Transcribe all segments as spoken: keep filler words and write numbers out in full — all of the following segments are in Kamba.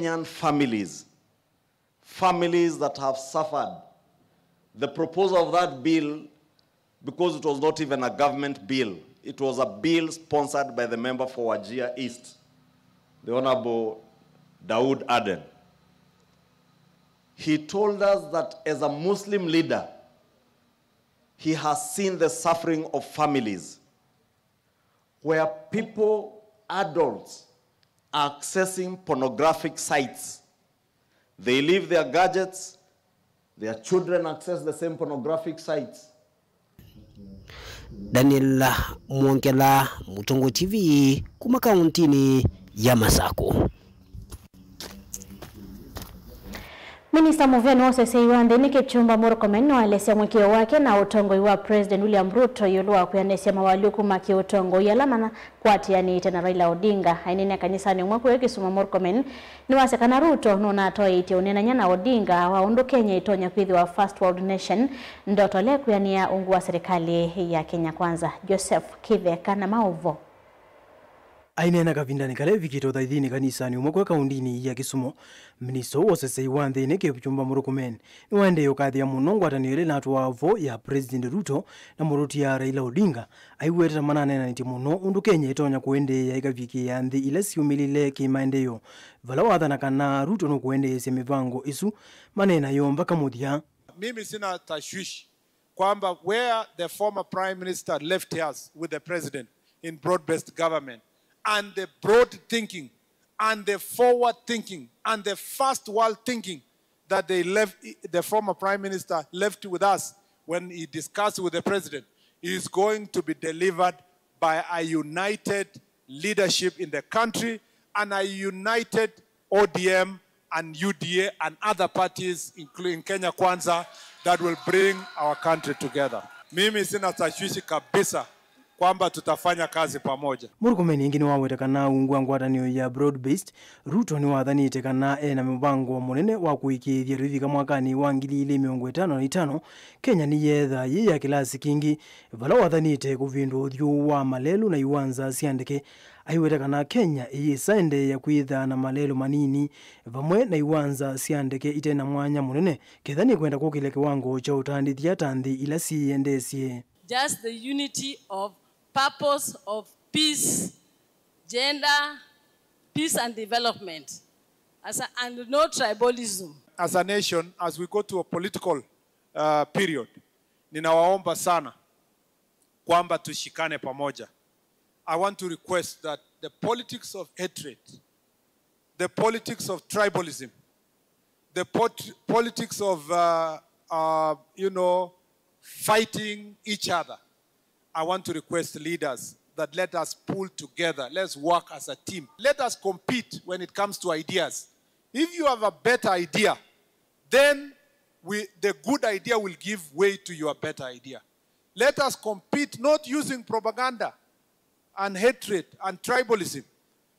Kenyan families, families that have suffered. The proposal of that bill, because it was not even a government bill, it was a bill sponsored by the member for Wajir East, the Honorable Daud Aden. He told us that as a Muslim leader, he has seen the suffering of families where people, adults, are accessing pornographic sites. They leave their gadgets, their children access the same pornographic sites. Daniel Mwongela, Mũtongoi T V, kuma kauntinĩ ya Masakũ. Minista mũvea wa ũseseĩ wa nthĩ nĩ Kipchumba Murkomen nĩwaelesya mũĩkĩĩo wake na ũtongoi wa President William Ruto ĩũlũ wa kwĩanĩsya mawalyũku ma kĩũtongoi ala makwatĩanĩte na Raila Odinga. Aineena kanisanĩ ũmwe kũya Kisumu, Murkomen nĩwasya kana Ruto nũnatwaĩĩtye ũneenany'a na Odinga wa ũndũ Kenya ĩtonya kwĩthĩwa first world nation, ndoto ĩla ĩkwĩanĩa ungu wa serikali ya Kenya Kwanza. Joseph Kĩtheka na maũvoo. Aineena kavindanĩ kala evikĩte ũthaithinĩ kanisanĩ ũmwe kũya kaundinĩ ya Kisumu, minista ũũ wa ũseseĩ wa nthĩnĩ Kipchumba Murkomen nĩwaendee ũkathĩa mũno ngwatanĩo ĩla ĩnatwaa vo ya President Ruto na mũtũtia Raila Odinga, aiweta ta mananeenanĩtye mũno ũndũ Kenya ĩtonya kũendeea ĩkavikĩĩa nthĩ ila syũmĩlĩle kĩmaendeeo, vala wathana kana Ruto nũkũendeesya mĩvango ĩsu maneena yo mpaka mũthya. Mimi sina tashwishi kwamba where the former prime minister left us with the president in broad-based government and the broad thinking and the forward thinking and the first world thinking that they left, the former prime minister left with us when he discussed with the president is going to be delivered by a united leadership in the country and a united O D M and U D A and other parties, including Kenya Kwanza, that will bring our country together. Mimi sina tashwishi kabisa kwamba tutafanya kazi pamoja. Murkomen ĩngĩ nĩwaweta kana ungu wa ngwatanĩo ya broad based, Ruto nĩwathanĩte kana e na mũvango mũnene wa kũĩkĩĩthya tũivika mwakanĩ wa ngili ilĩ mĩongo ĩtano na itano, Kenya nĩyeetha yĩ ya kĩlasi kĩngĩ, vala wathanĩte kũvĩndũa ũthyũ wa malelũ na iwanza sya ndeke. Aiweta kana Kenya ĩyĩsa endeea kwĩtha na malelũ manini vamwe na iwanza sya ndeke ite na mwanya mũnene, ketha nĩkwenda kũkĩlya kĩwango kya ũtandĩthya ta nthĩ ila syĩyendeesye. Just the unity of purpose of peace, gender, peace and development, as a, and no tribalism. As a nation, as we go to a political uh, period, ninawaomba sana kwamba tushikane pamoja. I want to request that the politics of hatred, the politics of tribalism, the pot- politics of uh, uh, you know, fighting each other, I want to request leaders that let us pull together. Let's work as a team. Let us compete when it comes to ideas. If you have a better idea, then we, the good idea will give way to your better idea. Let us compete not using propaganda and hatred and tribalism.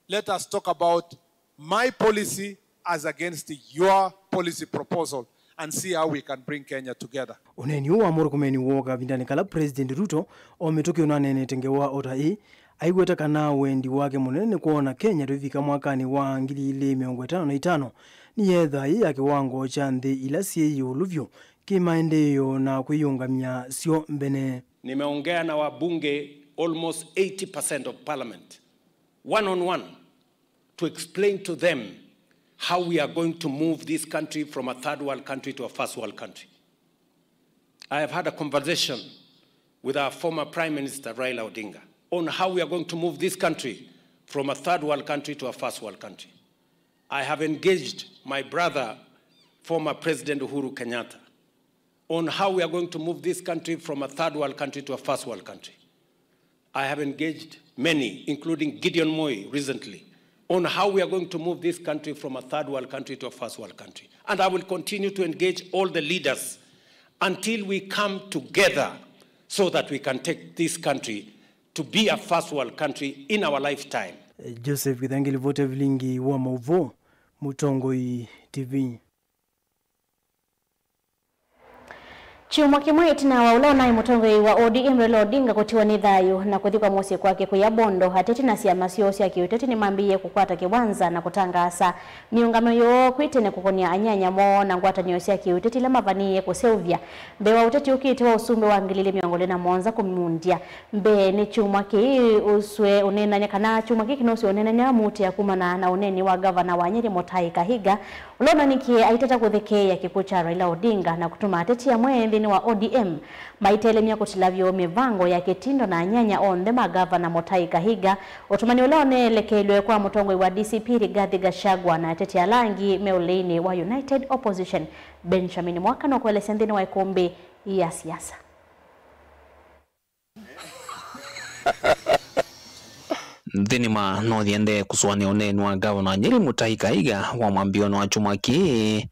Let us talk about my policy as against your policy proposal and see how we can bring Kenya together. Ũneeni ũũ wa Murkomen wooka kavindanĩ kala President Ruto o mĩtũkĩ ũnaneenete ngewa o ta ĩĩ, aiweta kana wendi wake mũnene nĩ kwona Kenya tũivika mwakanĩ wa ngili ilĩ mĩongo ĩtano na itano nĩyetha yĩ ya kĩwango kya nthĩ ila syĩ ĩũlũ vyũ kĩmaendeeo na kwĩyũngamya syo mbene. Nimeongea na wabunge almost eighty percent of parliament, one on one, to explain to them how we are going to move this country from a third world country to a first world country. I have had a conversation with our former Prime Minister Raila Odinga on how we are going to move this country from a third world country to a first world country. I have engaged my brother, former President Uhuru Kenyatta, on how we are going to move this country from a third world country to a first world country. I have engaged many, including Gideon Moi recently, on how we are going to move this country from a third world country to a first world country. And I will continue to engage all the leaders until we come together so that we can take this country to be a first world country in our lifetime. Joseph Githangi, livoti ya vilingi wa mauvoo, Mũtongoi T V. Kyumwa kĩmwe ĩtina wa ũla ũnaĩ mũtongoi wa O D M Raila Odinga kũtiwa nĩ thayũ na kũthi kwa mũsyĩ kwake kwĩ Abondo, ateti na syama syoo sya kĩũteti nĩmambĩĩe kũkwata kĩwanza na kũtangaasa mĩũngamo yoo kwĩ tene kũkonĩa anyanya moo na ngwatanĩo sya kĩũteti ila mavanĩĩe kũseũvya mbee wa ũteti ũkĩte wa ũsumbĩ wa ngili ilĩ mĩongo ĩlĩ na mũonza kũmundya. Mbeenĩ kyumwa kĩĩ ũswe ũneenany'a, kana kyumwa kĩĩ kĩnũswe ũneenany'a mutĩa kumana na ũneeni wa ngavana wa Nyeri Mutahi Kahiga, ũla ũnanĩkie aitata kũthekeea kĩkw'ũ kya Raila Odinga na kũtuma ateti amwe nthĩnĩ wa O D M maitelemya kũtila vyũ mĩvango ya kĩtindo na anyanya onthe ma ngavana Mutahi Kahiga, ũtũmani ũla ũneelekeilwe kwa mũtongoi wa D C P Rigathi Gachagua na ateti ala angĩ me ũlĩinĩ wa United Opposition. Benjamin Mwaka nũkũelesya nthĩnĩ wa ĩkũmbĩ ya siasa. Nthĩnĩ ma no thiendee kũsũanĩa ũneeni wa ngavana Nyeri Mutahi Kahiga wa mwambĩĩonĩ wa kyumwa kĩĩ,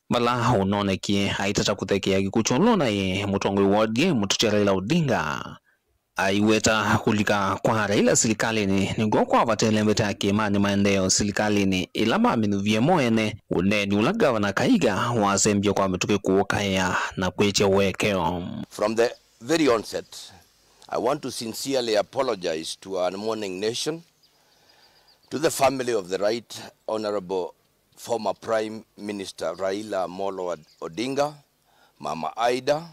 vala ũnonekie aitata kũthekeea kĩkw'ũ kya ũla ũnaĩ mũtongoi wa O D M Raila Odinga. Aiweta kũlika kwa Raila silikalĩnĩ nĩkw'o kwavata ĩlembeta ya kĩĩmanĩ maendeeo silikalĩnĩ ĩla mamĩnyuvie mo ene, ũneeni ũla ngavana Kahiga wasembie kwa mĩtũkĩ kũũkaĩa na kwĩtya ũekeo. From the very onset, I want to sincerely apologize to our mourning nation, to the family of the Right Honorable former Prime Minister Raila Amolo Odinga, Mama Ida,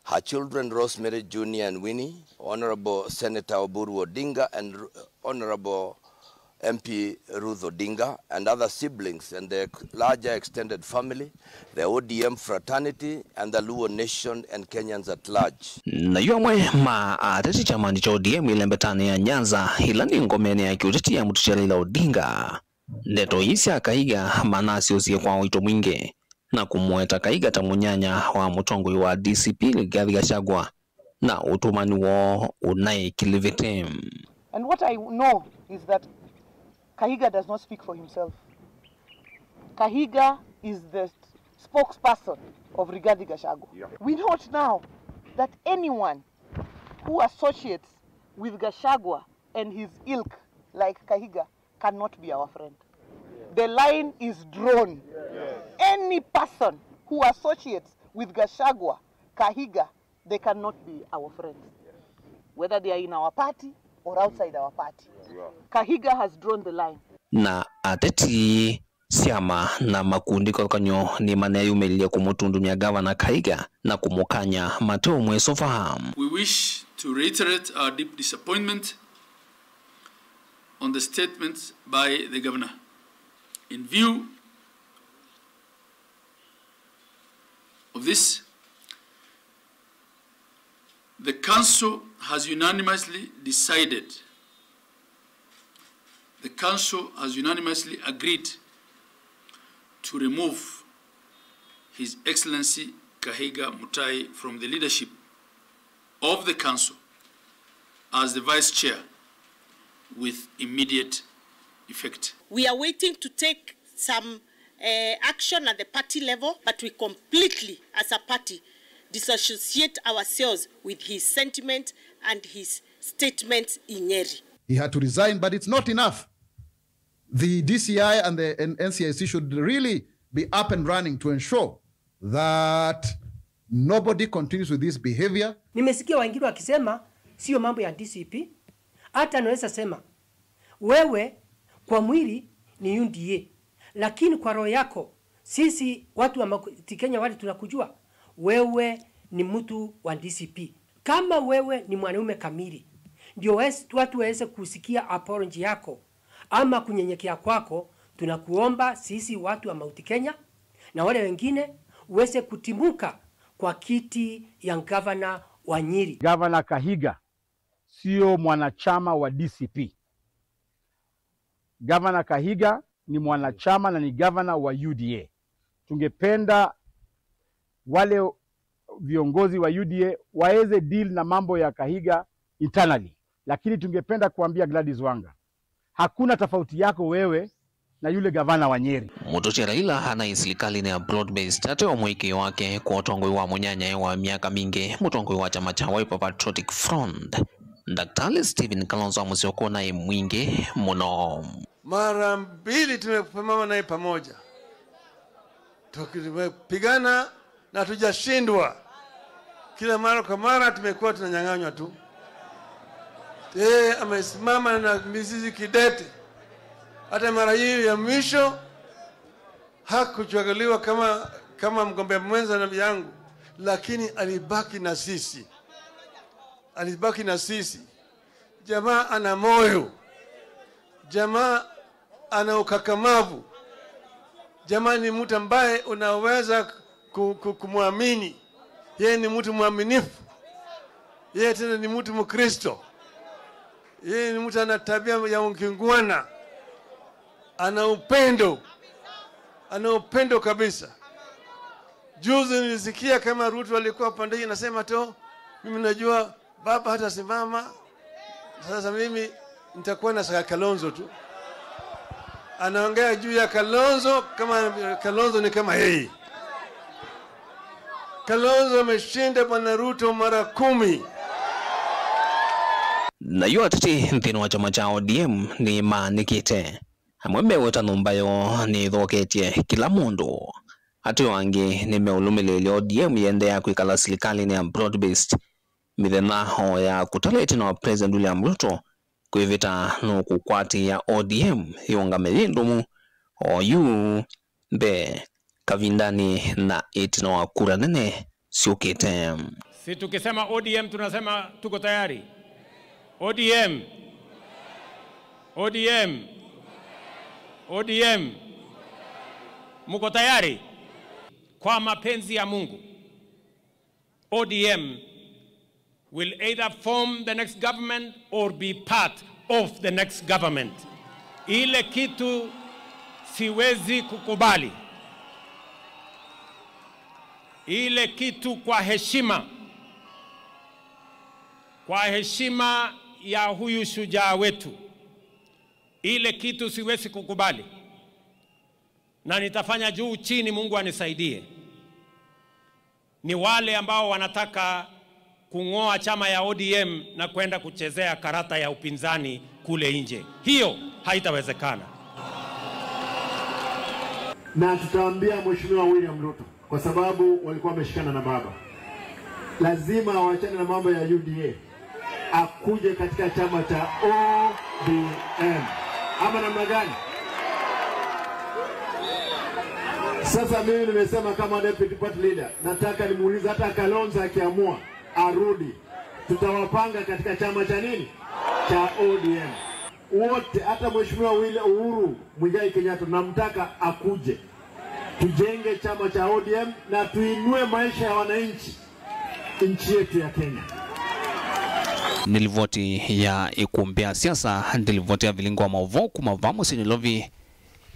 her children Rosemary Junior and Winnie, Honorable Senator Oburu Odinga and R-, Honorable M P Ruth Odinga, and other siblings and the larger extended family, the O D M fraternity, and the Luo nation and Kenyans at large. Nayu amwe ma ateti kyamanĩ kya O D M ĩlembetanĩ ya Nyanza, ĩla nĩ ngomenĩ ya kĩũteti ya mũteti Raila Odinga, ndeto ii sya Kahiga manasyosie kwa ũito mwingĩ na kũmũeta Kahiga ta mũnyanya wa mũtongoi wa D C P Rigathi Gachagua na ũtũmani woo ũnaĩ kĩlĩvĩtĩ. And what I know is that Kahiga does not speak for himself. Kahiga is the spokesperson of Rigathi Gachagua. Yeah. We note now that anyone who associates with Gachagua and his ilk, like Kahiga, cannot be our friend. The line is drawn. Any person who associates with Gachagua, Kahiga, they cannot be our friends, whether they are in our party or outside our party. Kahiga has drawn the line. Na ateti, syama na makundi kĩvathũkany'o nĩmaneyumĩlilye kũmũtundumya Ngavana Kahiga na kũmũkany'a mate ũmwĩsũva. We wish to reiterate our deep disappointment on the statements by the Governor. In view of this, the Council has unanimously decided, the Council has unanimously agreed to remove His Excellency Kahiga Mutahi from the leadership of the Council as the Vice Chair with immediate effect. We are waiting to take some, eh, action at the party level, but we completely, as a party, disassociate ourselves with his sentiment and his statements in Nyeri. He had to resign, but it's not enough. The D C I and the N-, N C I C should really be up and running to ensure that nobody continues with this behavior. Nimesikia Wangilu akisema sio mambo ya D C P. Hata anaweza sema wewe kwa mwili ni U D A, lakini kwa roho yako sisi watu wa Mount Kenya wale tunakujua, wewe ni mtu wa D C P. Kama wewe ni mwanaume kamili, ndio wes-, watu waweze kusikia apology yako ama kunyenyekea kwako, tunakuomba sisi watu wa Mount Kenya na wale wengine uweze kutimuka kwa kiti ya gavana wa Nyeri. Gavana Kahiga sio mwanachama wa D C P. Gavana Kahiga ni mwanachama na ni gavana wa U D A. Tungependa wale viongozi wa U D A waweze deal na mambo ya Kahiga internally. Lakini tungependa kuambia Gladys Wanga, hakuna tofauti yako wewe na yule gavana wa Nyeri. Mũtũtya Raila anaĩ silikalĩnĩ ya broad based, ate o mũĩkĩĩo wake kwa ũtongoi wa mũnyanyae wa myaka mingĩ, mũtongoi wa kyama kya Wiper Patriotic Front, Daktari Stephen Kalonzo Musyoka ũnaĩ mwingĩ mũno. Mara mbili tumesimama naye pamoja. Tuki-, tumepigana na hatujashindwa. Kila mara kwa mara tumekuwa tunanyang'anywa tu. Yeye amesimama na mizizi kidete. Hata mara hii ya mwisho hakuchaguliwa kama, kama mgombea mwenza na yangu, lakini alibaki na sisi. Alibaki na sisi. Jamaa ana moyo. Jamaa ana ukakamavu. Jamaa ni mtu ambaye unaweza ku-, ku-, kumwamini. Yeye ni mtu mwaminifu. Yeye tena ni mtu Mkristo. Yeye ni mtu ana tabia ya ukingwana. Ana upendo. Ana upendo kabisa. Juzi nilisikia kama Ruto alikuwa pande hii anasema tu, "Mimi najua baba hatasimama. Sasa mimi nitakuwa na saka Kalonzo tu." Anaongea juu ya Kalonzo kama Kalonzo ni kama yeye. Kalonzo ameshinda Bwana Ruto mara kumi. Nayo ateti nthĩnĩ wa kyama kya O D M nĩmaanĩkĩte. Amwe meweta nyũmba yoo nĩĩthoketye kĩla mũndũ. Ateo angĩ nĩmeũlũmĩlĩĩlya O D M yĩendeea kwĩkala silikalĩnĩ ya broad-based. Mĩthenya o ya kũtala ĩtina wa President William Ruto kwĩvĩta nũkũkwatĩĩa O D M yĩũngame yĩ ndũmu o yu mbee kavindanĩ na ĩtina wa kura nene syũkĩte. Si tukisema O D M tunasema tuko tayari? O D M. O D M. O D M. Mko tayari? Kwa mapenzi ya Mungu, O D M will either form the next government or be part of the next government. Ile kitu siwezi kukubali. Ile kitu kwa heshima, kwa heshima ya huyu shujaa wetu, ile kitu siwezi kukubali. Na nitafanya juu chini, Mungu anisaidie. Ni wale ambao wanataka kung'oa chama ya O D M na kwenda kuchezea karata ya upinzani kule nje. Hiyo haitawezekana. Na tutaambia Mheshimiwa William Ruto, kwa sababu walikuwa wameshikana na baba, lazima waachane na mambo ya U D A, akuje katika chama cha O D M. Ama namna gani? Sasa mimi nimesema kama deputy party leader, nataka nimuulize, hata Kalonzo akiamua arudi, tutawapanga katika chama cha nini? Cha O D M. Wote, hata Mheshimiwa Willy Uhuru Muigai Kenyatta, namtaka akuje. Tujenge chama cha O D M na tuinue maisha ya wananchi, nchi yetu ya Kenya. Nĩ livoti ya ikumbĩ ya siasa, nĩ livoti ya vilingi wa maũvoo kuma vaa mũsyĩ Nairobi.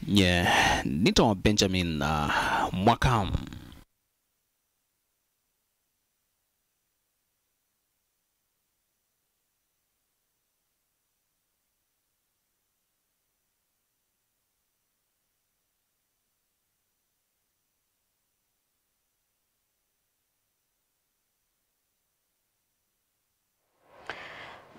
Nye nĩtawa Benjamin, uh, Mwaka.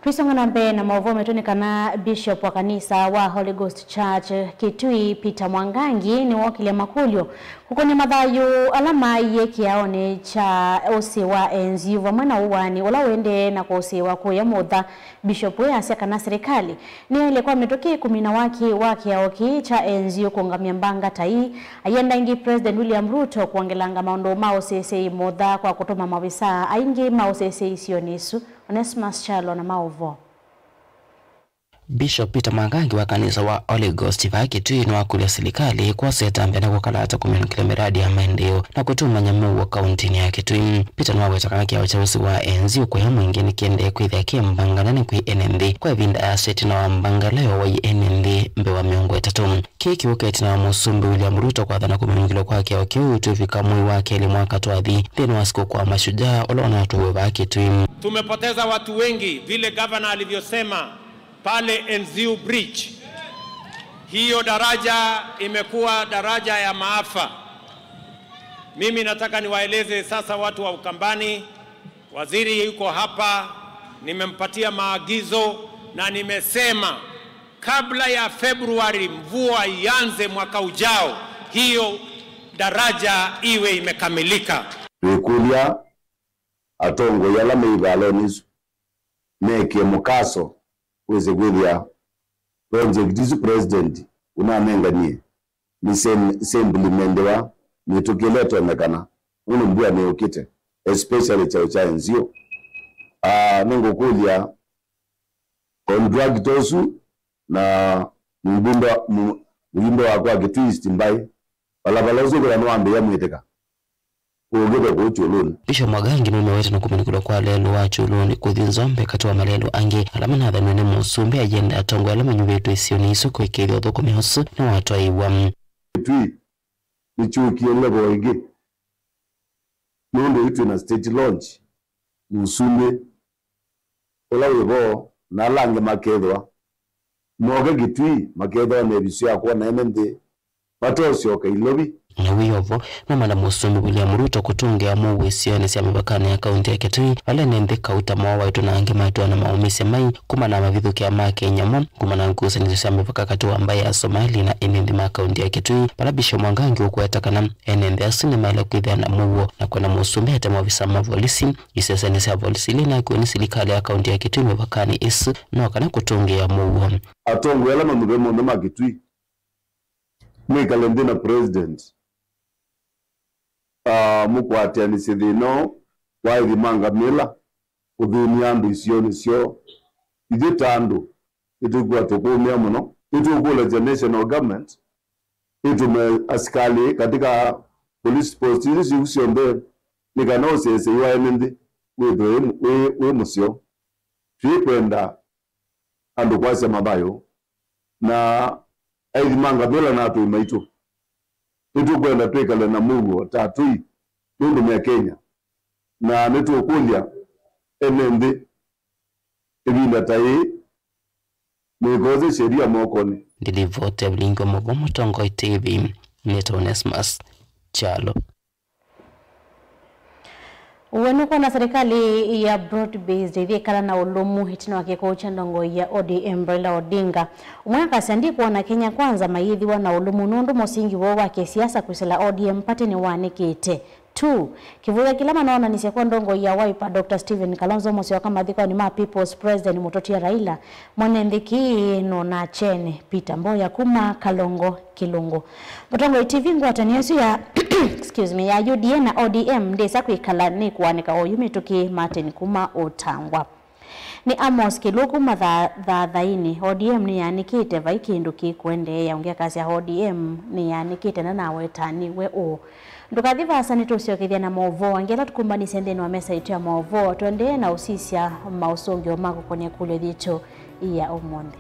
Twisonga na mbee na maũvoo metũ nĩ kana Bishop wa kanisa wa Holy Ghost Church Kitui, Peter Mwangangi, nĩwookĩlya makũlyo kũkũnĩa mathayũ ala maaiie kĩaonĩ kya ũsĩ wa N G U vamwe na ũwaani ũla ũendee na kũsĩĩwa kũya mũtha. Bishop ũyũ asya kana silikalĩ nĩyaĩle kwa mĩtũkĩ kũmina waki wa kĩao kĩĩ kya N G U kũũngamya mbanga ta ii. Ayenda ĩngĩ President William Ruto kwongelanga maũndũ ma ũsĩsĩi mũtha kwa kũtũma maovisaa aingĩ ma ũsĩsĩi isionĩ isu. Onesmus Kyalo na maũvoo. Bishop Peter Mwangangi wa kanisa wa Holy Ghost vaa Kitui nĩwakũlya silikalĩ kwosa ĩtambya na kũkala ata kũmĩnũkĩlya mĩradi ya maendeeo na kũtũmany'a mũuo kauntinĩ ya Kitui. Peter nĩwaweta kana kĩao kya ũsĩ wa N G U kũya mwingĩ nĩkĩendee kwĩthĩa kĩ mbanga nene kwĩ ene nthĩ kwa ĩvinda ĩasa ĩtina wa mbanga ĩla yoowai ene nthĩ mbee wa mĩongo ĩtatũ. Kĩĩ kĩũka ĩtina wa Mũsumbĩ William Ruto kwathana kũmĩnũkĩlwa kwa kĩao kĩu twĩvika mwei wa kelĩ mwaka twathi nthĩnĩ wa sikũkũ wa Mashujaa ũla ũnatũiwe vaa Kitui. Tumepoteza watu wengi, vile gavana alivyosema pale N Z U Bridge. Hiyo daraja imekuwa daraja ya maafa. Mimi nataka niwaeleze sasa watu wa Ukambani, waziri yuko hapa, nimempatia maagizo na nimesema kabla ya Februari mvua ianze mwaka ujao, hiyo daraja iwe imekamilika. Twĩkũlya atongoi ala me ivalonĩ isu mekĩe mũkaso wĩse kwĩthĩa project isu president ũnanenganie nĩsyaimplimentiwa mĩtũkĩ ĩla ĩtonyekana, nũndũ mbua nĩyũkĩte, especially kyaũ kya Enzio. Ah, nĩngũkũlya contractor ũsu na mũmbunge wa, mũ-, mũmbunge wa kwa Kitui East Mbaĩ, vala vala ũsu ũkĩla nĩwambĩĩa mwĩtĩka. Ũkĩte kũu Kyũlũnĩ. Bishop Mwagangi nũnawete na kũminĩkĩlwa kwa lelũ wa Kyũlũnĩ kũthi Nzombe katĩ wa malelũ angĩ ala manathanw'e nĩ mũsumbĩ ayenda atongoi ala manyuvĩtwe isionĩ isu kũĩkĩĩthya ũthũkũmi ũsu nĩwatwaĩwa. Kitui nĩkyũkie level ĩngĩ nũndũ yu twĩ na state launch, mũsumbĩ ũla wĩ vo na ala angĩ makethĩwa moke Kitui, makethĩwa na ĩvisyo ya kwona ene nthĩ, matosyoka ilovi. Na wĩ o vo, no mala mũsumbĩ William Ruto kũtũngĩa mũuo isionĩ sya mĩvakanĩ ya kaunti ya Kitui, vala ene nthĩ kauta moowaĩtwe na angĩ matwĩwa na maũmĩsye mai kumana na mavithũkĩa ma kĩnyamũ, kumana na ngusanĩsyo sya mĩvaka katĩ wa mbaĩ ya Somali na ene nthĩ ma kaunti ya Kitui, vala Bishop Mwangangi ũkweta kana ene nthĩ asu nĩmaĩle kwĩthĩa na mũuo na kwenda mũsumbĩ ate maovisa ma volisi, isesenĩ sya volisi ila inakiwe nĩ silikalĩ ya kaunti ya Kitui mĩvakanĩ ĩsu, no kana kũtũngĩa mũuo. Atongoi ala manyuve monthe ma Kitui mwĩkale nthĩ na president, ah, mũkwatĩanĩsye thĩna ũũ wa ĩthi ma ngamĩla kũthĩny'a andũ isionĩ syoo. Ithyĩ ta andũ nĩtwĩkw'a tũkũũmĩa mũno. Nĩtũkũlya national government ĩtũme asikalĩ katika police post isu syonthe, nĩ kana ũsesei wa ene nthĩ wĩthwe wĩ, wĩ, wĩ mũseo. Twĩkwenda andũ kwasya mathayũ na aithi ma ngamĩla na atũi maitũ. Nĩtũkwenda twĩkale na mũuo ta atũi nũndũ me Kenya, na nĩtũkũlya ene nthĩ ĩvinda ta yĩĩ mũikose sheria mokonĩ. Ndilivoti ya Vilingi wa Mauvoo, Mũtongoi T V, nĩtawa Onesmus Kyalo. Ũwe nũkwona serikali ya broad based ĩthyĩkala na ũlũmu ĩtina wa kĩkũũ kya ndongoi ya O D M Raila Odinga. Ũmwe akasya, ndikwona Kenya Kwanza mayĩthĩwa na ũlũmu nũndũ mũsingi woo wa kĩsiasa kwĩsĩla O D M party nĩwanĩkĩte. Two, kĩvũthya kĩla manoonanisye kwa ndongoi ya Wiper, Doctor Stephen Kalonzo Musyoka mathikonĩ ma People's President Mũtũtia Raila, mwene nthĩ kĩĩ nonaa kyene. Peter Mboya kuma Kalongo, Kĩlũngũ. Mũtongoi T V, ngwatanĩo ĩsu ya, excuse me, ya U D A na O D M ndĩsa kwĩkala nĩkũanĩka oyu mĩtũkĩ. Martin kuma Ũtangwa. Nĩ Amos Kĩlũku matha-, thathainĩ. O D M nĩyanĩkĩte, vai kĩndũ kĩkũendeea. Ũngĩ akasya, O D M nĩyanĩkĩte na naweta nĩwe ũũ. Ndũkathi vaasa, nĩtũsyokethya na maũvoo angĩ ala tũkũmbanisye nthĩnĩ wa mesa yitũ ya maũvoo. Tũendee na ũsisya maũsũngĩo ma kũkony'a ĩkũlyo yitũ ya ũmũnthĩ.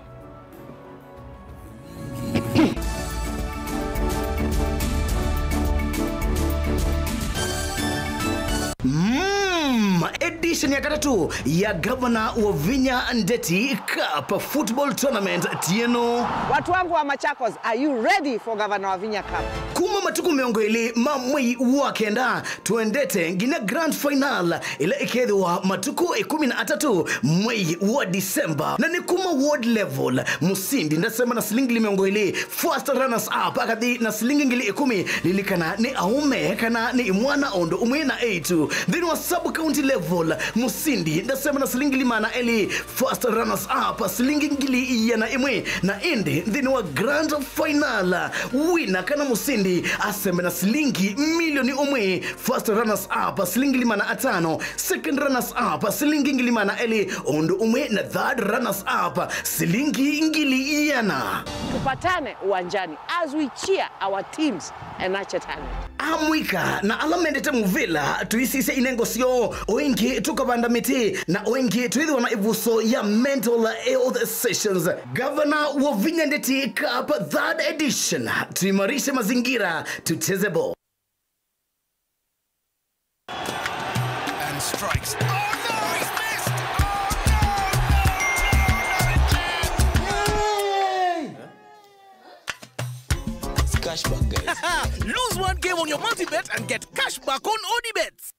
Mm, edition ya katatũ ya Governor Wavinya Ndeti Cup Football Tournament tieno. Watu wangu wa Machakos, are you ready for Governor Wavinya Cup? Kuma matukũ mĩongo ĩlĩ ma mwei wa kenda, tũendete nginya grand final ĩla ĩkethĩwa matukũ ĩkũmi na atatũ mwei wa December. Na nĩ kuma ward level, mũsindi ndasema na silingi ngili mĩongo ĩlĩ, first runners up akathi na silingi ngili ĩkũmi. Lilikana nĩ aũme kana nĩ imwana o ũndũ ũmwe na eĩtu. Nthĩnĩ wa sub county level, mũsindi ndasema na silingi ngili maana elĩ, first runners up silingi ngili iana ĩmwe. Na ĩndĩ nthĩnĩ wa grand final, wina kana mũsindi asembe na silingi milioni ũmwe, first runners up silingi ngili maana atano, second runners up silingi ngili maana elĩ, ũndũ ũmwe na third runners up silingi ngili iana. Tupatane uwanjani as we cheer our teams and nurture talent. Amũika na ala mendete mũvĩla, tũisisya inengo syoo, o ĩngĩ tũkavanda mĩtĩ, na o ĩngĩ twĩthĩwa na ĩvuso ya mental health sessions. Governor Wavinya Ndeti Cup third edition. Tuimarishe mazingira, tucheze ball. And strikes. Oh no, he's missed! Oh no, no, no, not again! It's cashback, guys. Lose one game on your multi-bet and get cashback on Odibets.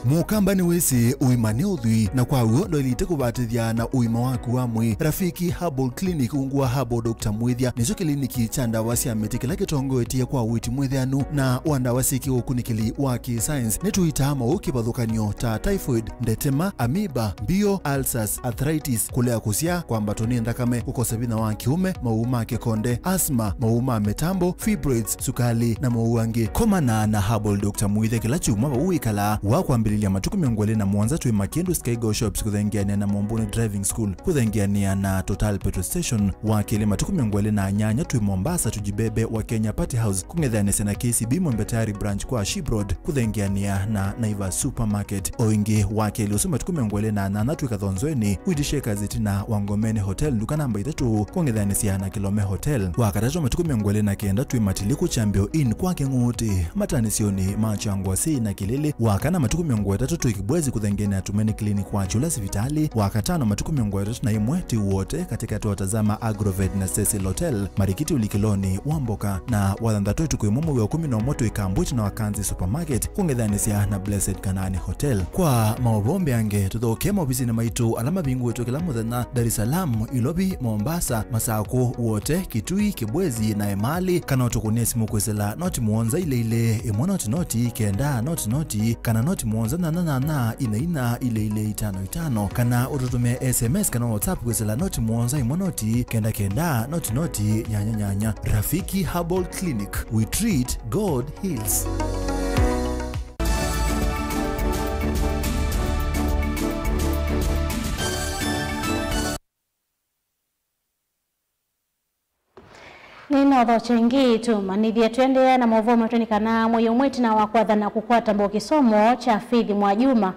Mũkamba nĩwĩsĩ ũima nĩ ũthwii, na kwa w'o ndwaĩlĩte kũvatĩthya na ũima waku wa mwĩĩ. Rafiki Herbal Clinic, ungu wa Herbal Doctor Mwĩthya, nĩkyo kĩliniki kya ndawa sya mĩtĩ kĩla kĩtongoetye kwa ũiiti mwĩtheanu na wa ndawa syĩ kĩũkunĩkĩli wa kĩ-science. Nĩtũitaa maũũ kĩvathũkany'o ta typhoid, ndetema, amoeba, mbio, ulcers, arthritis, kũlea kũsyaa, kwambatwa nĩ nthakame, kũkosa vinya wa kĩũme, maũũ ma kĩkonde, asthma, maũũ ma mĩtambo, fibroids, sukali, na maũũ angĩ. Komana na Herbal Doctor Mwĩthya kĩla kyumwa vau wĩkalaa, wa kwambĩlĩlya matukũ mĩongo ĩlĩ na mũonza twĩ Makindu Skygo Shops kũthengeanĩa na Mombuni Driving School, kũthengeanĩa na Total Petrol Station, wa kelĩ matukũ mĩongo ĩlĩ na nyanya twĩ Mombasa Tujibebe wa Kenya Party House, kũng'ethanĩsya na K C B Mwembe Tayari Branch kwa Ship Road, kũthengeanĩa na Naivas Supermarket. O ĩngĩ, wa kelĩ ũsu matukũ mĩongo ĩlĩ na nyanya twĩ Kathonzweni, Wheat Shakers ĩtina wa Ngomeni Hotel, nduka namba itatũ, kũng'ethanĩsya na Kilome Hotel. Wa katatũ matukũ mĩongo ĩlĩ na kenda twĩ Matiliku Chambio Inn kwa Kĩng'ũtĩ, matanĩsyonĩ ma Kyangwasi na Kĩlĩlĩ. Wa kana matukũ mĩongo ĩtatũ twĩ Kibwezi kũthengeanĩa na Tumaini Clinic wa Kyũla sivitalĩ. Wa katano matukũ mĩongo ĩtatũ na ĩmwe twĩ Wote katĩkatĩ wa Tazama Agrovet na Cecil Hotel, marikiti ũlikĩlonĩ wa mboka. Na wa thanthatũ ĩtukũ ĩmwe mwei wa ĩkũmi na ũmwe twĩ Kambwiti na Wakanzi Supermarket, kũng'ethanĩsya na Blessed Kanaani Hotel. Kwa maũvoo mbeange, tũthokee maovisinĩ maitũ ala mavingũĩtwe kĩla mũthenya, Dar es Salaam, Ilovi, Mombasa, Masakũ, Wote, Kitui, Kibwezi, na Emali, kana ũtũkũnĩe simũ kwĩsĩla noti mũonza ilĩ ilĩ, ĩmwe noti noti, kenda noti noti, kana noti mũonza nyanya nyanya, ina ina, ilĩ ilĩ, itano itano, kana ũtũtũmĩe S M S kana WhatsApp kwĩsĩla noti mũonza ĩmwe noti, kenda kenda, noti noti, nyanya nyanya. Rafiki Herbal Clinic, we treat, God heals. Nĩnaũthokya ĩngĩ tũmanyĩthye tũendeea na maũvoo maitũ nĩ kana mwei ũmwe ĩtina wa kwathana kũkwata mbau kĩsomo kya Faith Mwajuma,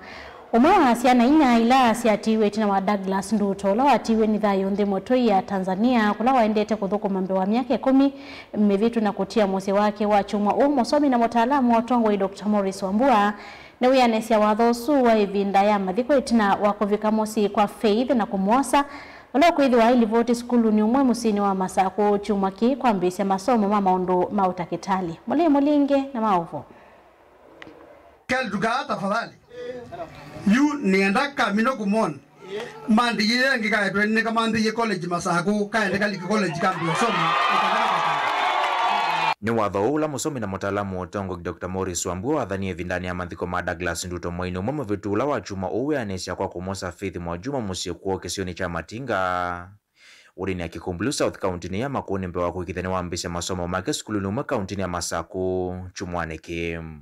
ũmwe wa syana inya ila syatiiwe ĩtina wa Douglas Nduto, ũla watiiwe nĩ Thayũ Nthĩ Mũtũi ya Tanzania, kũla waendete kũthũkũma mbee wa myaka ĩkũmi mĩvĩtu na kũtia mũsyĩ wake. Wakyumwa ũũ, mũsomi na mũtaalamu wa ũtongoi Doctor Morris Wambua nĩwĩanĩsya watho ũsu wa ĩvinda ya mathiko ĩtina wa kũvika mũsyĩ kwa Faith na kũmwosa, ũla ũkwĩthĩwa ailivoti sukulunĩ ũmwe mũsyĩnĩ wa Masakũ kyumwa kĩĩ kwambĩĩsya masomo ma maũndũ ma ũtakĩtalĩ. Mũlei Mũlinge na maũvoo. Kel, tukaa tafadhali. Yu nĩenda kamino kumwona. Mandĩie ngĩkaetwe nĩ kamandĩie college Masakũ, kaende kalike college kambĩe ũsomo. Nĩ watho ũũ ũla mũsomi na mũtaalamu wa ũtongoi Doctor Morris Wambua wathanie ĩvindanĩ ya mathiko ma Douglas Nduto mweinĩ ũmwe mũvĩtu ũla wa kyumwa ũũ wĩanĩsya kwa kũmwosa Faith Mwajuma mũsyĩ kwoo kĩsionĩ kya Matinga, wodinĩ ya Kikumbulu South, kauntinĩ ya Makueni, mbee wa kũĩkĩĩthya nĩwambĩĩsya masomo make sukulunĩ ũmwe kauntinĩ ya Masakũ kyumwanĩ kĩĩ.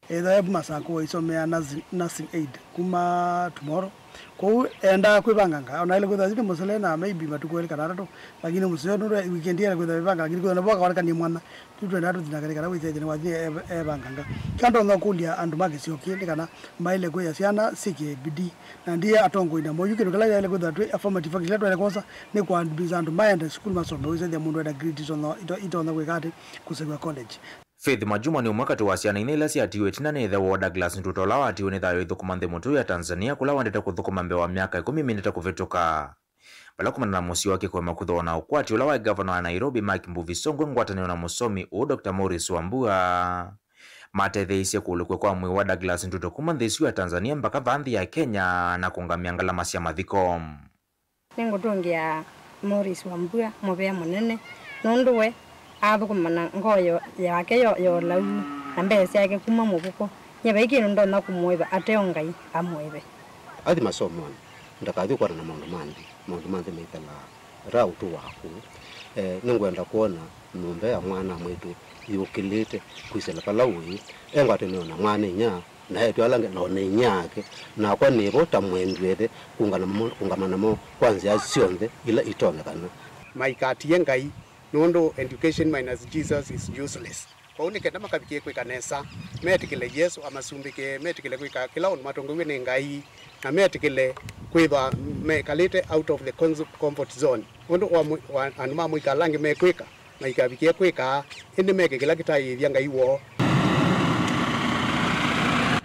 Ethĩwa e Masakũ aisomea nursing, nursing aid kuma tomorrow. Kwoou endaa kwĩvanganga, ona aĩle kwĩthĩwa yu nĩ mũsele na maybe matukũ elĩ kana atatũ, lakini mũseo nũndũ weekend aĩle kwĩthĩwa evanga, lakini kwĩthĩwa nĩvo akaonekanie mwana, yu twendaa tũthinakanĩ kana wĩsethye nĩwathi e-, evanganga. Kĩla ndonya kũlya andũ ma kĩsio kĩĩ nĩ kana maĩle kwĩya syana syĩkĩe bidii, na ndiye atongoi namo. Yu kĩndũ kĩla yaĩle kwĩthĩwa twĩ affirmative action, kĩla twaĩle kwosa nĩ kũambĩĩsya andũ maende sukulu masome, wĩsethya mũndũ ena grade itonya, ito-, itonya kwĩka atĩ, kũsew'a college. Faith Mwajuma nĩ ũmwe katĩ wa syana inya ila syatiiwe ĩtina nĩ ĩthe woo Douglas Nduto, ũla watiiwe nĩ Thayũ aithũkũma Nthĩ Mũtũi ya Tanzania, kũla wendete kũthũkũma mbee wa myaka ĩkũmi mĩnĩte kũvĩtũka. Vala kumana na mũsyĩ wake kũema kũthooa na ũkwati ũla waĩ ngavana wa Nairobi, Mike Mbuvi Sonko, ngwatanĩo na mũsomi ũũ Doctor Morris Wambua, matetheeisye kũlũkw'a kwa mwĩĩ wa Douglas Nduto kuma nthĩ ĩsu ya Tanzania mbaka vaa nthĩ ya Kenya na kũngamya ngalama sya mathiko. Nĩngũtũngĩa Morris Wambua mũvea mũnene, nũndũ we athũkũma na ngoo yo-, yake yo-, ya ũlau, na mbee syake kuma mũvuko. Nyie vai kĩndũ ndonya kũmũĩva ate o Ngai amũĩve. Athi masomonĩ, ndakathi ũkwata na maũndũ ma nthĩ. Maũndũ ma nthĩ maikala ata ũtũo waku. Eh, nĩngwenda kwona nyũmba ya mwana mwĩĩtu yũkĩlĩte kwĩsĩla vala ũĩ, e ngwatanĩo na mwana-a-inyia, na eĩtu ala angĩ, na o na inyia ake, nakwa nĩ vo ta mwendw'ethe, kũngana mo-, kũngama namo kwa nzĩa syonthe ila itonyekana. Maikatie Ngai, nũndũ education minus Jesus is useless. Kwoou nĩ kenda makavikĩe kwĩka nesa, metĩkĩle Yesũ amasumbĩke, metĩkĩle kwĩka kĩla ũndũ matongoew'e nĩ Ngai, na metĩkĩle kwĩthwa mekalĩte out of the cons-, comfort zone. Ũndũ wa mũ-, wa andũ ma mũika ala angĩ mekwĩka, maikavikĩe kwĩka, ĩndĩ meke kĩla kĩtaĩĩthya Ngai woo.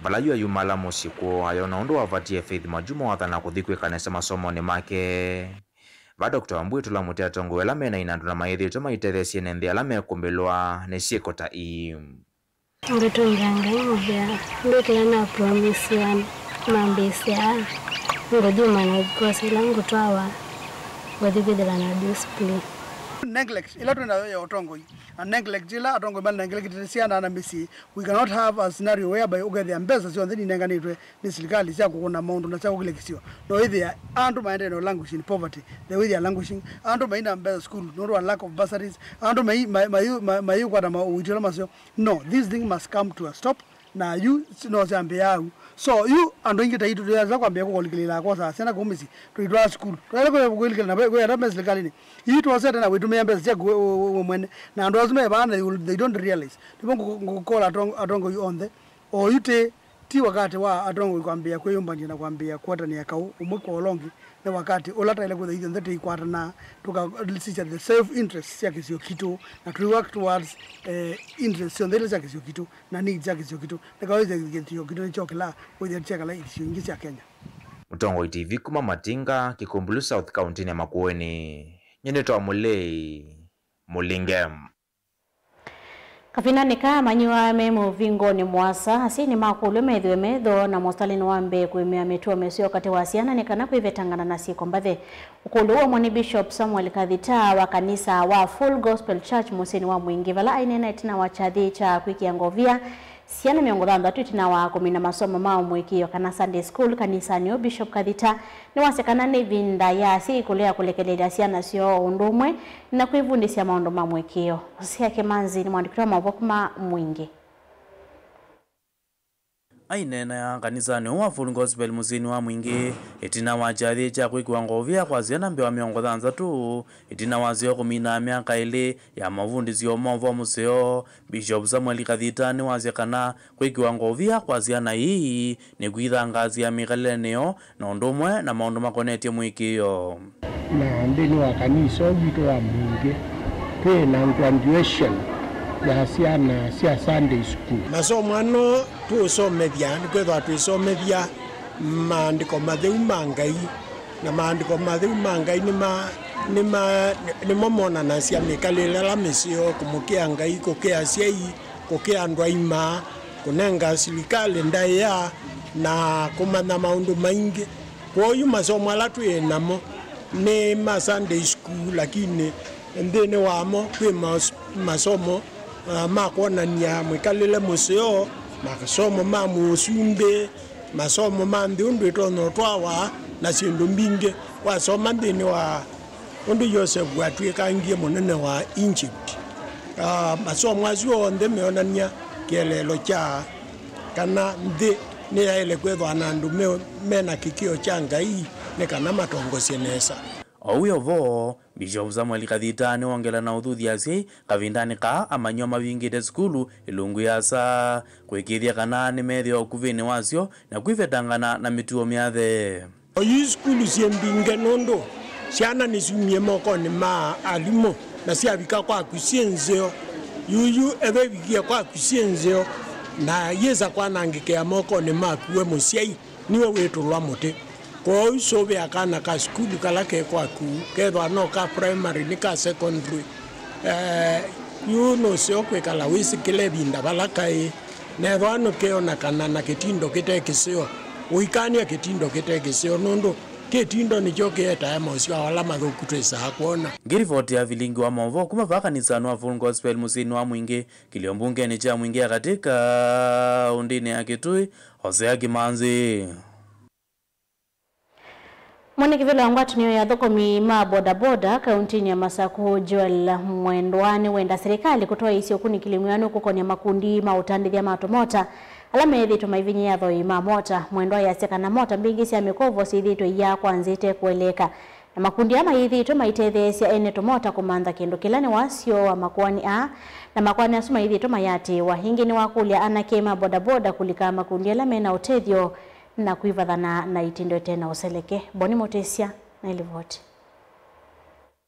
Vala yu ayumala mũsyĩ kwoo, ayona ũndũ wavatie Faith Mwajuma wathana kũthi kwĩka nesa masomonĩ make. Va Doctor Wambua tũlamũte atongoi ala me na inandũ na mayĩthĩĩtwe maitetheesye ene nthĩ ala mekũmbĩlwa nĩ syĩko ta ii. Ngũtũngĩa Ngai mũvea, ndwĩkĩla na promise ya mambĩĩsya ngũthi ũmanya, because ĩla ngũtwawa ngũthi kwĩthĩla na discipline. Neglect ĩla twĩ nayo ya ũtongoi, na neglect ĩla atongoi ma neglectĩte syana na mĩsyĩ, we cannot have a scenario whereby ũkethĩa mbesa syonthe ninenganĩtwe nĩ silikalĩ sya kũkũna maũndũ na sya kũkĩlya kĩsio. No ĩthĩa andũ maendee no languish in poverty the way they are languishing, andũ maina mbesa sukulu nũndũ wa lack of bursaries, andũ mai- mai- mai- mai- maiũkwata maũiti ala maseo. No, this thing must come to a stop. Na yu si- no syambĩaa au. So yu andũ aingĩ taitũ tũyasa kwambĩa kũkolikĩlĩla akosa syana kũu mĩsyĩ, tũitwaa sukulu twaĩle kwĩlikĩla na kwĩata me silikalĩnĩ. Ii twosete na wĩtũmĩa mbesa syaku we- we- we- we mwene, na andũ asu me vaa na they will- they don't realize. Nĩvo ngũ- ngũkola atong- atongoi onthe oyu tĩ Ti wakati wa atongoi kwambĩĩa kwĩyũmbany'a na kwambĩĩa kũatanĩa kaũ ũmwe kwa ũla ũngĩ. Nĩ wakati ũla taĩle kwĩthĩa ithyonthe tũikwatana, tũkasisya the self interest sya kĩsio kitũ, na tũi work towards eh, interest syonthe ila sya kĩsio kitũ na needs sya kĩsio kitũ. Nĩ kawaida kĩsio kitũ nĩkyokĩlaa kwĩthĩa kyekala isio ingĩ sya Kenya. Mũtongoi T V kuma Matinga, Kikumbulu South, kauntinĩ ya Makueni. Nyie nĩtwa Mũlei Mũlinge. Kavindanĩ kaa, amanyĩw'a me mũvingonĩ mũasa, asyai nĩmakũlw'e methĩwe metho na mositalĩnĩ wa mbee kũĩmĩa mĩtuo mĩseo katĩ wa syana nĩ kana kwĩvetangana na syĩko mbathe. Ũkũlyo ũũ wamwe nĩ Bishop Samuel Kathita wa kanisa wa Full Gospel Church mũsyĩnĩ wa Mwingĩ, vala aineena ĩtina wa kyathĩ kya kwĩkĩa ngovia syana mĩongo thanthatũ ĩtina wa kũmina masomo ma mũĩkĩĩo kana Sunday School kanisanĩ ũũ. Bishop Kathita nĩwasya kana nĩ ĩvinda ya asyai kũlea kũlekelelya syana syoo o ũndũ ũmwe na kwĩvundĩsya maũndũ ma mũĩkĩĩo. Hosea Kĩmanzi nĩ mwandĩki wa maũvoo kuma Mwingĩ. Aineena kanisanĩ ũũ wa Full Gospel mũsyĩnĩ wa Mwingĩ, ĩtina wa kyathĩ kya kwĩkĩwa ngovia kwa syana mbee wa mĩongo thanthatũ, ĩtina wa syoo kũmina myaka ĩlĩ ya mavundĩsyo ma ũvoo mũseo, Bishop Samuel Kathita nĩwasya kana kwĩkĩwa ngovia kwa syana ii nĩ kwĩthangaasya mĩkalĩlenĩ yoo na ũndũ ũmwe na maũndũ makonetye mũĩkĩĩo. Na nthĩnĩ wa kanisa ũũ witũ wa Mwingĩ, twĩ na graduation ya syana sya Sunday school. Masomo ano tũũsomethya, nĩkwĩthĩwa twĩsomethya maandĩko matheu ma Ngai, na maandĩko matheu ma Ngai nĩma, nĩma, nĩmo monanasya mĩkalĩle ĩla mĩseo, kũmũkĩa Ngai, kũkĩa asyai, kũkĩa andũ aima, kũnenga silikalĩ ndaĩa, na kũmanya maũndũ maingĩ. Kwoou masomo ala twĩ namo nĩ ma Sunday school, lakini nthĩnĩ wamo kwĩ mas- masomo, ah, ma kwonany'a mwĩkalĩle mũseo, masomo ma mũsumbĩ, masomo ma nthĩ ũndũ ĩtonya ũtwawa, na syĩndũ mbingĩ. Wasoma nthĩnĩ wa ũndũ Yosevu watw'ĩkangie mũnene wa Egypt. Ah, masomo asu onthe meonany'a kĩeleelo kya kana nthĩ nĩyaĩle kwĩthwa na andũ me, me na kĩkĩo kya Ngai nĩ kana matongosye nesa. O wĩ o vo, Bishop Samuel Kathita nĩwongela na ũthuthya asyai kavindanĩ kaa amanyĩw'a mavingĩte sukulu ilungu ĩasa, kũĩkĩĩthya kana nĩmeethĩwa ũkuvĩnĩ wasyo na kwĩvetangana na mĩtuo myathe. Oyu sukulu syĩ mbinge nũndũ syana nĩsyumie mokonĩ ma alimũ na syavika kwaku syĩ nzeo. Yuyu ethwa ĩvikie kwaku syĩ nzeo na yĩsa kwanangĩkĩa mokonĩ maku we mũsyai, nĩwe wĩtũlwa mũtĩ. Kwoou sũvĩa kana ka sukulu kala ke kwaku, kethwa no ka primary, nĩ ka secondary. Eh, yu nũseo kwĩkala wĩsĩkĩle ĩvinda vala kaĩ. Nethwa nũkeonekana na kĩtindo kĩte kĩseo, ũikany'a kĩtindo kĩte kĩseo, nũndũ kĩtindo nĩkyo kĩetae moseo ala mathũku twĩsaa kwona. Ngĩrivoti ya vilingi wa maũvoo kuma vaa kanisanĩ wa Full Gospel mũsyĩnĩ wa Mwingĩ, kĩlio mbungenĩ kya Mwingĩ ya katĩ kaũndĩnĩ ya Kitui, Hosea Kimanzi. Mwene kĩvĩla wa ngwatanĩo ya athũkũmi ma bodaboda kauntinĩ ya Masaku, Joel Mwendwa, nĩwenda silikalĩ kũtwaĩĩsya ũkunĩkĩli mwĩanu kũkonĩa makundi ma ũtandĩthya ma tũmota ala methĩĩtwe maivinyĩĩa athoi ma mota. Mwendwa easya kana mota mbingĩ sya mĩkovo syĩthĩĩtwe iyaa kwa nzĩa ĩte kũeleeka, na makundi aa mayĩthĩĩtwe maitetheesya ene tũmota kũmantha kĩndũ kĩla nĩ wasyo wa makoani aa, na makoani asu mayĩthĩĩtwe mayatĩĩwa. Ĩngĩ nĩwakũlya anake ma bodaboda kũlika makundi ala mena ũtethyo na kwĩvathana na itindo ite na ũseleke. Boni Mũtĩsya na ĩlivoti.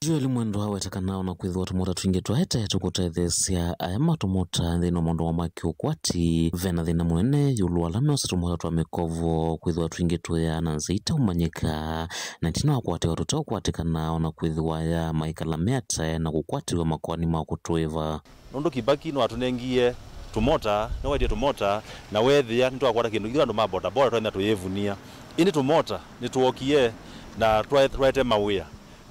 Joel Mwendwa aweta kana ona kwĩthĩwa tũmota twingĩ twaete tũkũtetheesya aya ma tũmota nthĩnĩ wa maũndũ ma kĩũkwati, vena thĩna mũnene ĩũlũ wa ala meũsya tũmota twa mĩkovo kwĩthĩwa twingĩ tũyaa na nzĩa itaũmanyĩka, na ĩtina wa kũatĩwa tũteũkwatĩkana ona kwĩthĩwa aya maikala me atae na kũkwatĩw'a makoani ma kũtũĩva. Nũndũ Kibaki nĩwatũnengie Tũmota, nĩwaĩtye tũmota, na weethĩa nĩtwakwata kĩndũ, ithyĩ andũ ma bodaboda twany'a tũyĩvunia. Ĩndĩ tũmota nĩtwookie na twae-, twaete mawĩa.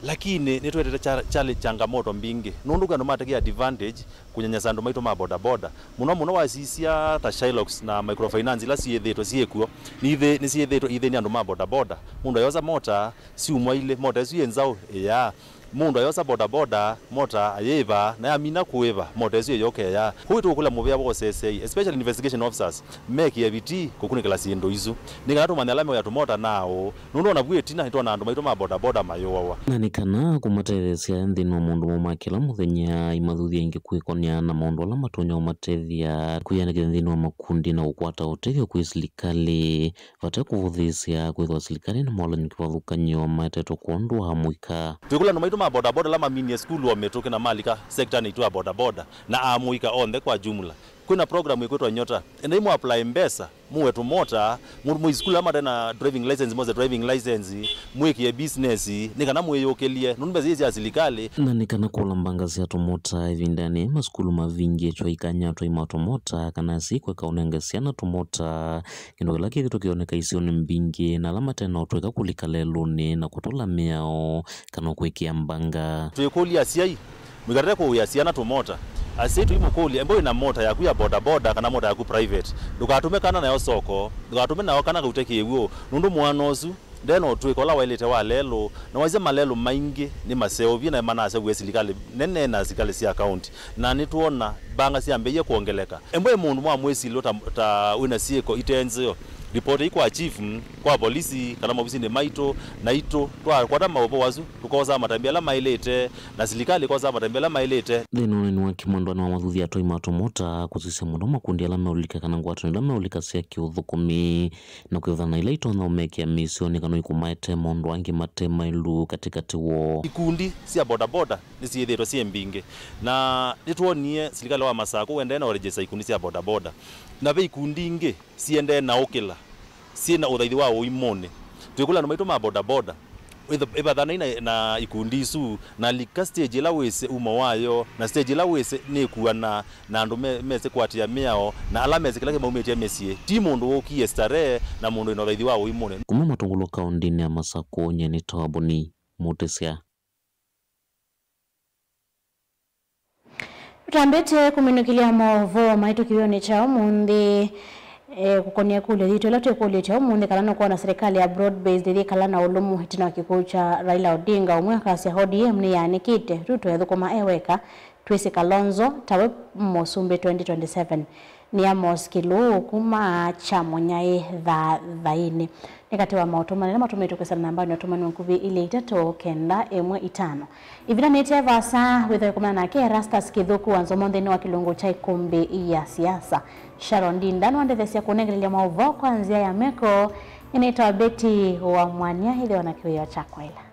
Lakini nĩtwetete cha-, chale changamoto mbingĩ. Nũndũ kwĩ andũ ma take advantage kũnyanyasa andũ maitũ ma bodaboda. Mũno mũno wasisya ta Shylox na microfinance ila syĩthĩĩtwe syĩkw'o, nĩithĩ-, nĩsyĩthĩĩtwe ithĩni andũ ma bodaboda. Mũndũ ayosa mota, syumwa ilĩ, mota ĩsu yĩ nzaũ, ĩyaa. Mũndũ ayosa bodaboda, mota ayĩĩva, na yamina kũĩva, mota ĩsu ĩyokeeya. Kwoou tũkũlya mũvea wa ũseseei, especially investigation officers, mekĩe vitii kũkunĩkĩla syĩndũ isu, nĩ kana tũmanye ala meũya tũmota naaũ, nũndũ o navu ĩtina nĩtwona andũ maitũ ma bodaboda mayũawa. Na nĩ kana kũmatetheesya nthĩnĩ wa maũndũ moo ma kĩla mũthenya, imathuthya ingĩ kwĩkonea na maũndũ ala matonya ũmatethya kwĩyandĩkĩthya nthĩnĩ wa makundi na kũkwata ũtethyo kwĩ silikalĩ. Vate kũvũthĩĩsya kwĩthĩwa silikalĩ nĩ molany'o kĩvathũkany'o maetetwe kwondũ wa amũika. Twĩkũlya andũ maitũ ma bodaboda ala maminie sukulu o mĩtũkĩ na malika sektanĩ itũ ya bodaboda na amũika onthe kwa jumla. Kwĩna program ĩkwĩtwa Nyota. Endai mũ apply mbesa, mũwe tũmota, mũ-, mũi sukulu ala mate na driving license, mose driving license, mwĩkĩe business, nĩ kana mwĩyũkĩlye, nũndũ mbesa iĩ sya silikalĩ. Na nĩ kana kũla mbanga sya tũmota ĩvindanĩ, masukulu mavingĩtwe ikany'a twaima tũmota, kana asyai kũeka ũnenge syana tũmota. Kĩndũ kĩla kĩthĩtwe kĩoneka isionĩ mbingĩ, na ala mate na ũtũĩka kũlika lelũnĩ na kũtũla mĩao kana kwĩkĩa mbanga. Twĩkũlya asyai, mũikatate kũũĩa syana tũmota. Asyai tũimũkũlya, embwe wĩ na mota yaku ya bodaboda kana mota yaku private, ndũkatũme kana nayo soko, ndũkatũme nayo kana kaute kĩw'ũ, nũndũ mwana ũsu nde na ũtũĩka ũla waĩlĩte wa lelũ, na waisye malelũ maingĩ nĩ maseũvye na manaseũvw'e silikalĩ nene na silikalĩ sya kaunti. Na nĩtwona mbanga syambĩĩie kwongeleka. Embwe mũndũ mwamwĩsilwa ta, ta wĩna syĩko ite nzeo, ripoti kwa chief, mm, kwa polisi, kana maovisinĩ maitũ, naitũ twakwata maũvoo asu, tũkosaa matambya ala maĩlĩte, na silikalĩ ĩkosaa matambya ala maĩlĩte. Nthĩnĩ wa ũneeni wake, mwendwa nĩwamathuthya atwai ma tũmota kũsisya mũno makundi ala meũlika kana ngwatanĩo ila meũlika sya kĩũthũkũmi, na kwĩthana ila itonya ũmekĩa mĩisyonĩ kana ikũmaete maũndũ angĩ mate maĩlu katĩkatĩ woo. Ikundi sya bodaboda nĩsyĩthĩĩtwe syĩ mbingĩ, na nĩtwonie silikalĩ wa Masakũ ũendee na ũregister ikundi sya bodaboda, na ve ikundi ingĩ siendee na ũkĩla, syĩ na ũthaithi wa ũimũnĩ. Twĩkũlya andũ maitũ ma bodaboda, ĩth-, ĩvathanei na, na ikundi isu, na lika stage ĩla wĩsĩ umo wayo, na stage ĩla wĩsĩ nĩkuana na andũ me-, mesĩ kũatĩĩa mĩao, na ala mesĩ kĩla kĩmaumĩtye mĩsyĩ, ti mũndũ wũkie starehe na mũndũ wĩna ũthaithi wa ũimũnĩ. Kuma Matũngũlũ kaũndĩnĩ ya Masakũ, nyie nĩ Tawaboni Mũtĩsya. Tũtambĩte kũminũkĩlya maũvoo maitũ kĩwĩonĩ kya ũmũnthĩ, eh, kũkonĩa ĩkũlyo yitũ ĩla twĩkũlĩtye ũmũnthĩ, kana nũkwona serikali ya broad based ĩyĩkala na ũlũmu ĩtina wa kĩkw'ũ kya Raila Odinga, ũmwe akasya O D M nĩyaanĩkĩte, Ruto ethũkũma e weka, twĩsĩ Kalonzo tawe mũsumbĩ twenty twenty-seven. Nĩ Amos Kĩlũũ kuma Kyamũnyaĩ Thathainĩ. Nĩ katĩ wa maũtũmani ala matũmĩtwe kwĩsĩla nambanĩ ya ũtũmani wa ngũvi ilĩ itatũ kenda ĩmwe itano. Ĩvinda nĩte vaasa wĩthwe kũmana nake Erastus Kĩthũku wa Nzomo nthĩnĩ wa kĩlungu kya ĩkũmbĩ ya siasa. Sharon Ndinda nĩwandetheesya kũnengelelya maũvoo kwa nzĩa ya meko. Nĩnĩtawa Betty wa Mwania, ĩthĩwa na kĩwĩoo kya kwaĩla.